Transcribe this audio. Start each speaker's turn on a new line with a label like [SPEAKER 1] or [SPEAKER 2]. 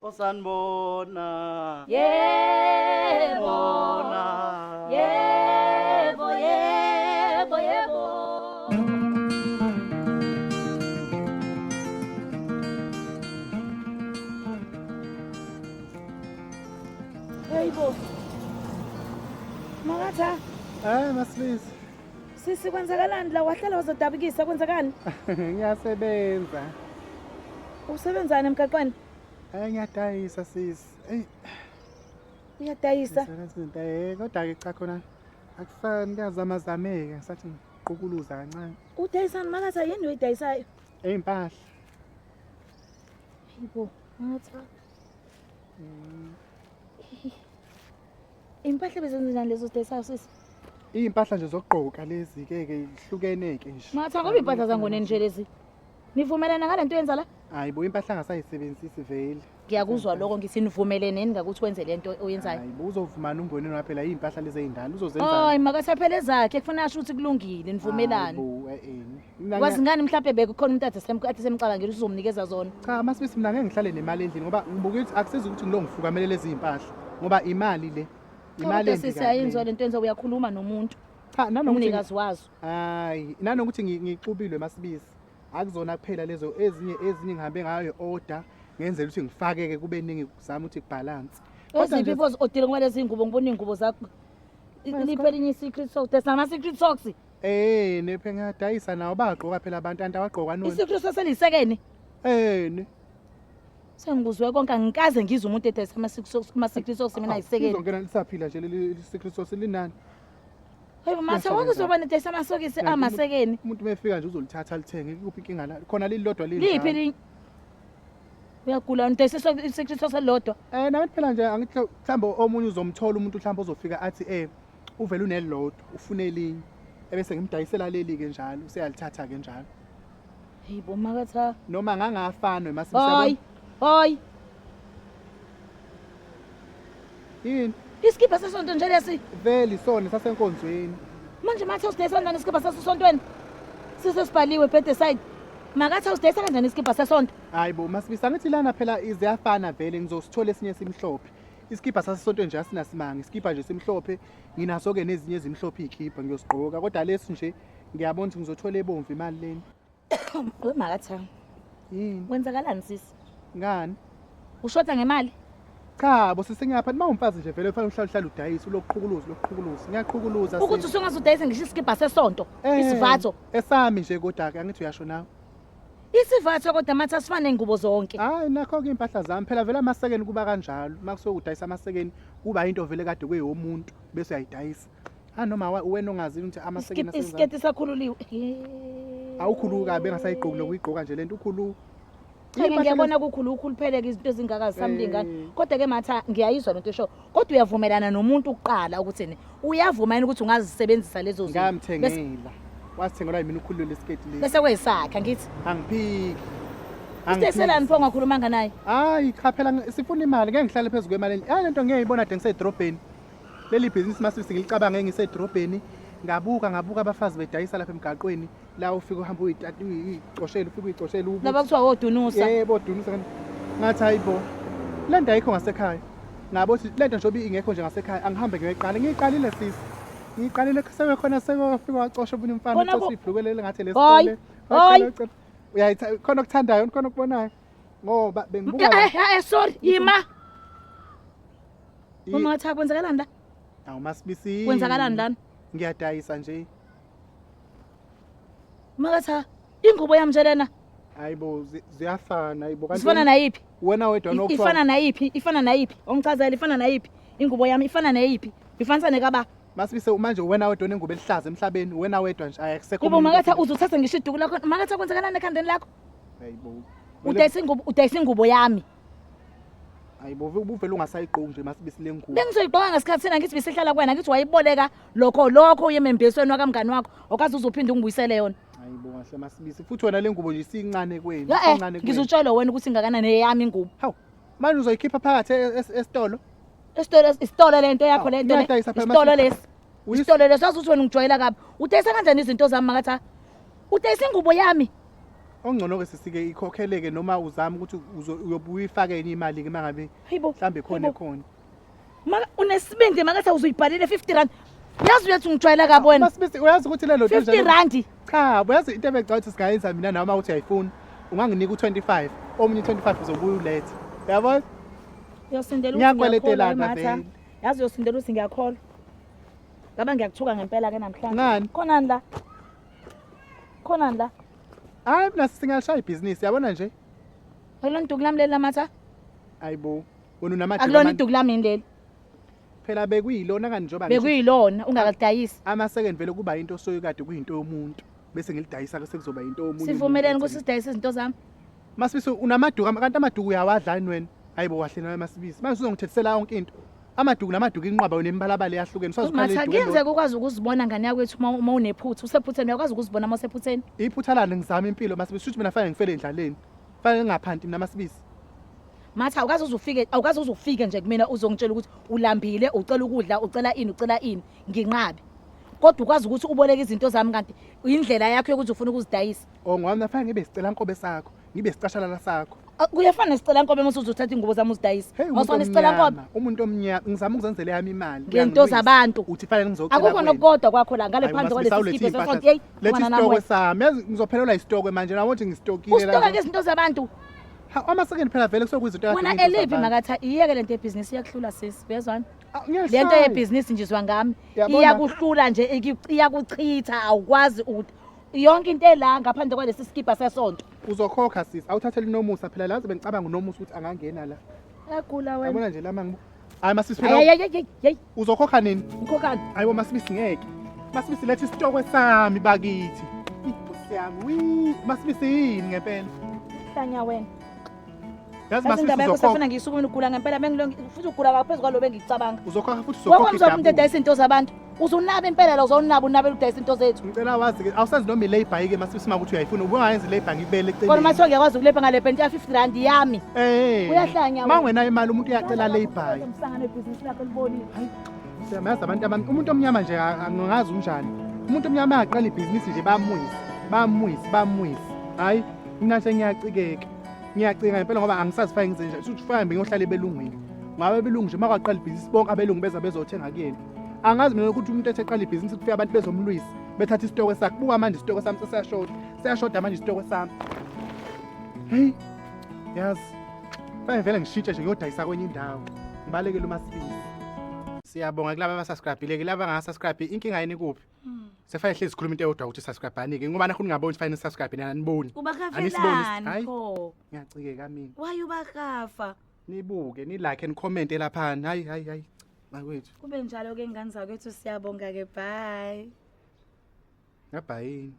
[SPEAKER 1] Osanibona.
[SPEAKER 2] Yebo.
[SPEAKER 1] Bona.
[SPEAKER 2] Yebo, yebo, yebo.
[SPEAKER 3] Hey bo. Makatha,
[SPEAKER 4] Hayi Masibisi.
[SPEAKER 3] sisi kwenzakalani la wahlala wazodabukisa kwenzakani?
[SPEAKER 4] Ngiyasebenza.
[SPEAKER 3] Usebenzani emgaqweni?
[SPEAKER 4] Hayi ngiyadayisa sisi. Eyi
[SPEAKER 3] Uyadayisa.
[SPEAKER 4] ngisebenza izinto eh kodwa ke cha khona akufani kuyazamazameka ngisathi ngiqukuluza kancane.
[SPEAKER 3] Udayisani makatha yini oyidayisayo?
[SPEAKER 4] Eyimpahla.
[SPEAKER 3] Hey bo, makatha. Impahla bezenzenjani lezo zidayisayo sisi?
[SPEAKER 4] Iy'mpahla nje zokugqoka lezi ke ke ihlukene ke nje.
[SPEAKER 3] Makatha ngoba impahla zangoneni nje lezi. Nivumelana ngale nto yenza la?
[SPEAKER 4] Hayi bo impahla angasayisebenzisi vele.
[SPEAKER 3] Ngiyakuzwa lokho ngithi nivumeleneni ngakuthi wenze le nto oyenzayo.
[SPEAKER 4] Hayi bo uzovumana ungoneni waphela iy'mpahla lezi ey'ndala uzozenza.
[SPEAKER 3] Hayi makatha phela ezakhe kufuna asho ukuthi kulungile nivumelane.
[SPEAKER 4] Hayi bo eh eh.
[SPEAKER 3] Wazi ngani mhlawumbe bekukhona umuntu ade ade semcabangela ukuthi uzomnikeza zona.
[SPEAKER 4] Cha Masibisi mina ngeke ngihlale nemali endlini ngoba ngibuka ukuthi akusizi ukuthi ngilo ngifukamele lezi iy'mpahla ngoba imali le. Imali
[SPEAKER 3] Kodwa
[SPEAKER 4] embi
[SPEAKER 3] sisi
[SPEAKER 4] kabi
[SPEAKER 3] ayinzwa
[SPEAKER 4] le.
[SPEAKER 3] lento yenza uyakhuluma nomuntu
[SPEAKER 4] Cha nanokuthi
[SPEAKER 3] umnikazi wazo.
[SPEAKER 4] hayi nanokuthi ngixubilwe Masibisi akuzona kuphela lezo ezinye ezinye ngihambe ngayo order ngenzela ukuthi ngifake ke kube ningi kuzama ukuthi kubalance. Kodwa
[SPEAKER 3] Eziphi
[SPEAKER 4] nje
[SPEAKER 3] pho odile ngoba lezi ngubo ngibona iy'ngubo zakho. Liphi elinye i-secret socks, there's nama-secret socks.
[SPEAKER 4] eh nephe ngiyadayisa nawo bagqoka phela abantu anti awagqoka noni.
[SPEAKER 3] I-secret socks eliyisekeni.
[SPEAKER 4] Eh ne.
[SPEAKER 3] Sengikuzwe konke angikaze ngizwe umuntu edayisa ama-secret socks ama-secret socks mina ayisekeni.
[SPEAKER 4] Izongena lisaphila nje leli secret sauce linani.
[SPEAKER 3] Hayi mase
[SPEAKER 4] Liyasebenza.
[SPEAKER 3] wonke uzoba nedayisa amasokisi
[SPEAKER 4] Kanti
[SPEAKER 3] amasekeni.
[SPEAKER 4] Umuntu mefika nje uzolithatha alithenge kuphi inkinga la? Khona lilodwa linjalo.
[SPEAKER 3] Liphi elinye? Uyagula udayisa i-secret socks elilodwa.
[SPEAKER 4] Eh nawe phela nje angithi mhlawumbe omunye uzomthola umuntu mhlawumbe ozofika athi eh uvele unelilodwa ufuna elinye ebese ngimdayisela leli ke njalo useyalithatha ke njalo.
[SPEAKER 3] Hey bo makatha.
[SPEAKER 4] Noma ngangafana wemasibisi
[SPEAKER 3] Hayi. Hayi.
[SPEAKER 4] Yini?
[SPEAKER 3] Isikibha sesonto nje lesi.
[SPEAKER 4] Vele isona sasenkonzweni.
[SPEAKER 3] Manje mathe usidayisa kanjani isikibha sasesontweni? Sisesibhaliwe bed side. Makathe usidayisa kanjani isikibha sesonto?
[SPEAKER 4] Hayi bo Masibisi angithi lana phela iziyafana vele ngizosithola esinye simhlophe. Isikibha sasesontweni nje asinasimanga, isikibha nje simhlophe, nginaso ke nezinye ezimhlophe izikibha ngiyosigqoka kodwa lesi nje ngiyabona ukuthi ngizothola ebomvu imali leni.
[SPEAKER 3] We makatha.
[SPEAKER 4] Yini?
[SPEAKER 3] Kwenzakalani sisi?
[SPEAKER 4] Ngani?
[SPEAKER 3] Ushoda ngemali?
[SPEAKER 4] Cha bo sisi ngiyapha uma umfazi nje vele ufanele uhlale uhlale udayise ulokuqhukuluza lokuqhukuluza. Ngiyaqhukuluza
[SPEAKER 3] Ukuthi usungaze udayise ngisho isikibha sesonto,
[SPEAKER 4] Eh,
[SPEAKER 3] isivatho.
[SPEAKER 4] Esami nje kodwa ke angithi uyasho nawe.
[SPEAKER 3] Isivatho kodwa matha asifane ngubo zonke.
[SPEAKER 4] Hayi nakho ke impahla zami phela vele amasekeni kuba kanjalo. Uma kusuke udayisa amasekeni kuba into vele kade kuyeyomuntu bese uyayidayisa. Ah noma wena ongazi ukuthi amasekeni asenza.
[SPEAKER 3] Isiketi sakhululiwe.
[SPEAKER 4] Awukhulu kabi engasayigqoki lokuyigqoka nje lento ukhulu.
[SPEAKER 3] Cha ke ngiyabona kukhulu ukhulupheleke izinto ezingaka zisamlingana.
[SPEAKER 4] Eh.
[SPEAKER 3] Kodwa ke matha ngiyayizwa lento esho. Kodwa uyavumelana nomuntu ukuqala ukuthi ne uyavuma yini ukuthi ungazisebenzisa lezo zinto. Bese
[SPEAKER 4] Ngamthengela. Wasithengelwa yimina ukhulule lesiketi lesi.
[SPEAKER 3] bese kwesakhe angithi.
[SPEAKER 4] Angiphiki.
[SPEAKER 3] Usideselani pho ungakhulumanga naye?
[SPEAKER 4] Hayi cha phela sifuna imali ngeke ngihlale phezu kwemali. Hayi lento ngeke ngiyibona de ngisedrobheni. Leli bhizinisi masisi ngilicabange ngisedrobheni. Ngabuka ngabuka abafazi bedayisa lapha emgaqweni la ufika uhamba uyicoshela ufika uyicoshela ubuthi.
[SPEAKER 3] Laba kuthiwa odunusa.
[SPEAKER 4] Yebo dunusa kanti. Ngathi hayibo. Le nto ayikho ngasekhaya. Ngabo ukuthi le nto njengoba ingekho nje ngasekhaya angihambe ngiyoyiqala. Ngiyiqalile sisi. Ngiyiqalile sebekhona sekofika wacosha omunye umfana
[SPEAKER 3] Khona
[SPEAKER 4] ucosha ibhlukwe leli ngathi
[SPEAKER 3] Hayi,
[SPEAKER 4] lesikole.
[SPEAKER 3] hayi.
[SPEAKER 4] Uyayitha khona okuthandayo khona okubonayo. Ngoba bengibuka la-
[SPEAKER 3] Eh eh sorry yima. Uma ngathi kwenzakalani la?
[SPEAKER 4] Awu Masibisi.
[SPEAKER 3] Kwenzakalani lana?
[SPEAKER 4] Ngiyadayisa nje.
[SPEAKER 3] Makatha ingubo yami nje lena
[SPEAKER 4] Hayibo ziyafana hayibo kanti
[SPEAKER 3] ifana nayiphi?
[SPEAKER 4] wena wedwa nokuthiwa
[SPEAKER 3] Ifana nayiphi? Ifana nayiphi? Ongichazela ifana nayiphi? Ingubo yami ifana neyiphi? Ifanisa nekaba.
[SPEAKER 4] Masibise manje wena wedwa onengubo elihlaza emhlabeni wena wedwa nje akusekho
[SPEAKER 3] Kubo
[SPEAKER 4] umuntu
[SPEAKER 3] makatha
[SPEAKER 4] ofuna-
[SPEAKER 3] uzothatha ngisho iduku lakho. Makatha kwenzakalani ekhandeni lakho?
[SPEAKER 4] Hayibo.
[SPEAKER 3] Udayisa ingubo udayisa ingubo yami.
[SPEAKER 4] Hayibo ubuvele ungasayigqoki nje Masibisi le ngubo.
[SPEAKER 3] Bengizoyigqoka ngesikhathi sina ngithi bisihlala kuwena ngithi wayiboleka lokho lokho uye emembesweni wakamngani wakho okaze uzophinde ungibuyisele yona.
[SPEAKER 4] Hayibo kahle Masibisi futhi wena le ngubo nje isincane kwenu.
[SPEAKER 3] Ya eh
[SPEAKER 4] isincane kwenu.
[SPEAKER 3] ngizotshela wena ukuthi ingakanani eyami ingubo.
[SPEAKER 4] Hawu manje uzoyikhipha phakathi esitolo?
[SPEAKER 3] Isitolo isitolo lento yakho lento le.
[SPEAKER 4] Ngiyadayisa phela
[SPEAKER 3] Isitolo
[SPEAKER 4] Masibisi.
[SPEAKER 3] lesi. Isitolo lesi wazi ukuthi wena ungijwayela kabi. Udayisa kanjani izinto zami makatha? Udayisa ingubo yami.
[SPEAKER 4] Okungcono-ke sisike ikhokheleke noma uzame ukuthi uyobuye uyifake enye imali-ke uma ngabe
[SPEAKER 3] Hayibo.
[SPEAKER 4] mhlawumbe khona
[SPEAKER 3] hayibo.
[SPEAKER 4] ekhona.
[SPEAKER 3] Maka unesibindi makathi uzuyibhalile 50 rand. Yazi uyathi ungijwayela kabi wena.
[SPEAKER 4] Masibisi uyazi ukuthi lelo nto
[SPEAKER 3] 50
[SPEAKER 4] njalo-
[SPEAKER 3] rand.
[SPEAKER 4] Cha, uyazi into ebengicabanga ukuthi singayenza mina nawe uma uthi uyayifuna. Unganginika u-25, omunye u-25 uzobuya ulethe. Uyabona?
[SPEAKER 3] Uyosindela ukuthi ngiyakholwa
[SPEAKER 4] Ngiyakweletelana
[SPEAKER 3] Matha.
[SPEAKER 4] vele.
[SPEAKER 3] Yazi uyosindela ukuthi ngiyakholwa. Ngaba ngiyakuthuka ngempela ke namhlanje.
[SPEAKER 4] Ngani?
[SPEAKER 3] Khonani la? Khonani la?
[SPEAKER 4] Hayi mina singalishaya ibhizinisi yabona nje.
[SPEAKER 3] Akulona iduku lami leli lamatha?
[SPEAKER 4] Hayibo, wena unamaduku.
[SPEAKER 3] Akulona iduku lami yini leli?
[SPEAKER 4] Phela bekuyilona kanti njengoba ngisho
[SPEAKER 3] Bekuyilona ungakalidayisi.
[SPEAKER 4] ama-second vele kuba into osuke kade kuyinto yomuntu bese ngilidayisa ke sekuzoba into yomunye.
[SPEAKER 3] Sivumelene
[SPEAKER 4] umuntu.
[SPEAKER 3] ukuthi sidayise izinto zami.
[SPEAKER 4] Masibisi unamaduku kanti amaduku uyawadla yini wena? Hayibo kahle nawe Masibisi. Manje uzongithethisela yonke into. Amaduku namaduku inqwaba wena imibalabala eyahlukene. Usazukhala
[SPEAKER 3] Matha
[SPEAKER 4] iduku.
[SPEAKER 3] kuyenzeka ukwazi ukuzibona ngane yakwethu uma unephutha. Usephutheni uyakwazi ukuzibona uma usephutheni.
[SPEAKER 4] Iphutha lani ngizama impilo Masibisi. Shuthi mina fanele ngifele endlaleni. Fanele ngingaphanti mina Masibisi.
[SPEAKER 3] Matha awukaze uze ufike awukaze uze ufike nje kumina uzongitshela ukuthi ulambile ucela ukudla ucela ini ucela ini nginqabe. Kodwa ukwazi ukuthi uboleke izinto zami kanti indlela yakho yokuthi ufuna ukuzidayisa.
[SPEAKER 4] Oh ngoba mina fanele ngibe sicela nkobe sakho, ngibe sicashalala sakho.
[SPEAKER 3] Ah, Kuyafana nesicela nkobe uma usuzothatha ingubo zami uzidayise.
[SPEAKER 4] Hey umuntu
[SPEAKER 3] Awusona isicela nkobe.
[SPEAKER 4] omnyama, umuntu omnyama ngizama ukuzenzela yami imali.
[SPEAKER 3] Ngento
[SPEAKER 4] Uyangilwisa.
[SPEAKER 3] zabantu.
[SPEAKER 4] Uthi fanele ngizocela.
[SPEAKER 3] Akukho
[SPEAKER 4] kuwena.
[SPEAKER 3] nokukodwa kwakho la ngale
[SPEAKER 4] Hayi,
[SPEAKER 3] phandle
[SPEAKER 4] Masibisi,
[SPEAKER 3] kwalesi
[SPEAKER 4] awulethe
[SPEAKER 3] sikibhe
[SPEAKER 4] iy'mpahla.
[SPEAKER 3] sesonto. Hey,
[SPEAKER 4] Letha
[SPEAKER 3] hlukana nami
[SPEAKER 4] isitokwe
[SPEAKER 3] wena.
[SPEAKER 4] sami. Yazi ngizophelelwa isitokwe manje nawe uthi ngisitokile
[SPEAKER 3] Usitoka ke izinto zabantu.
[SPEAKER 4] Ha, ama-second phela vele kusuke kuyizinto ekade
[SPEAKER 3] Wena
[SPEAKER 4] kuyinto
[SPEAKER 3] eliphi
[SPEAKER 4] zabantu.
[SPEAKER 3] makatha iyeke lento yebhizinisi iyakuhlula sisi uyezwana?
[SPEAKER 4] Ah, ngiyayishaya.
[SPEAKER 3] Lento yebhizinisi nje izwa ngami
[SPEAKER 4] Yabona?
[SPEAKER 3] iyakuhlula nje iyakuchitha awukwazi ukuthi yonke into ela ngaphandle kwalesi sikibha sesonto.
[SPEAKER 4] Uzokhokha sisi, awuthathele uNomusa phela lazi bengicabanga uNomusa ukuthi angangena la.
[SPEAKER 3] Uyagula wena.
[SPEAKER 4] Yabona nje lama ngibu. Hayi Masibisi phela
[SPEAKER 3] Hayi hayi hayi hayi
[SPEAKER 4] uzokhokha nini?
[SPEAKER 3] ngikhokhani.
[SPEAKER 4] Hayibo Masibisi ngeke. Masibisi letha isitokwe sami bakithi. Inkosi yami, wi Masibisi yini ngempela?
[SPEAKER 3] Hlanya wena.
[SPEAKER 4] Yazi
[SPEAKER 3] Yazi
[SPEAKER 4] Masibisi
[SPEAKER 3] indaba yakho
[SPEAKER 4] uzokhokha.
[SPEAKER 3] sefuna ngiyisukumele ugula ngempela bengilongi futhi ugula ngaphezu kwalo bengicabanga.
[SPEAKER 4] Uzokhokha futhi uzokhokha.
[SPEAKER 3] Wonke umzwa umuntu
[SPEAKER 4] idabula.
[SPEAKER 3] edayisa into zabantu. Uzunaba impela la uzonaba unabela ukudayisa into zethu.
[SPEAKER 4] Ngicela wazi ke awusazi noma i-labour ke Masibisi makuthi uyayifuna ubungayenza i-labour ngikubele
[SPEAKER 3] Kodwa
[SPEAKER 4] eceleni.
[SPEAKER 3] mathiwa ngiyakwazi ukulepha ngale penti ya 50 rand yami.
[SPEAKER 4] Eh.
[SPEAKER 3] Uyahlanya
[SPEAKER 4] Ma
[SPEAKER 3] wena.
[SPEAKER 4] ungenayo imali umuntu uyacela labour.
[SPEAKER 3] Umsangano webhizinisi lakho libolile.
[SPEAKER 4] Hayi, siyamazi abantu umuntu omnyama nje angazi unjani. Umuntu omnyama angaqala ibhizinisi nje bamwise, bamwise, bamwise. Hayi, mina nje ngiyacikeka. Ngiyacika ngempela ngoba angisazi fanele ngize nje. Futhi fanele ngiyohlala ebelungwini. Ngabe abelungu nje makwaqala ibhizinisi bonke abelungu beza bezothenga kuyena. Angazi mina ukuthi umuntu ethi eqala ibhizinisi kufika abantu bezomlwisa, bethatha isitokwe sakhe. Buka manje isitokwe sami sesiyashoda. Siyashoda manje isitokwe sami. Hey, yazi. Fanele vele ngishintshe nje ngiyodayisa kwenye indawo. Ngibalekele uMasibisi. Siyabonga kulaba abasubscribe-ile kulaba abangasubscribe inkinga yini kuphi? Sefanele hlezi sikhuluma into eyodwa ukuthi subscribe-ani-ke ngoba nakho ningaboni ukuthi fanele nisubscribe nina aniboni. Anisiboni,
[SPEAKER 3] Ubakafelani
[SPEAKER 4] hayi.
[SPEAKER 3] pho?
[SPEAKER 4] Ngiyacikeka mina.
[SPEAKER 3] Why ubakafa?
[SPEAKER 4] Nibuke, ni-like ni-comment laphana. Hayi hayi hayi. Bakwethu.
[SPEAKER 3] Kube njalo ke ngane zakwethu siyabonga ke bye.
[SPEAKER 4] Ngabhayini.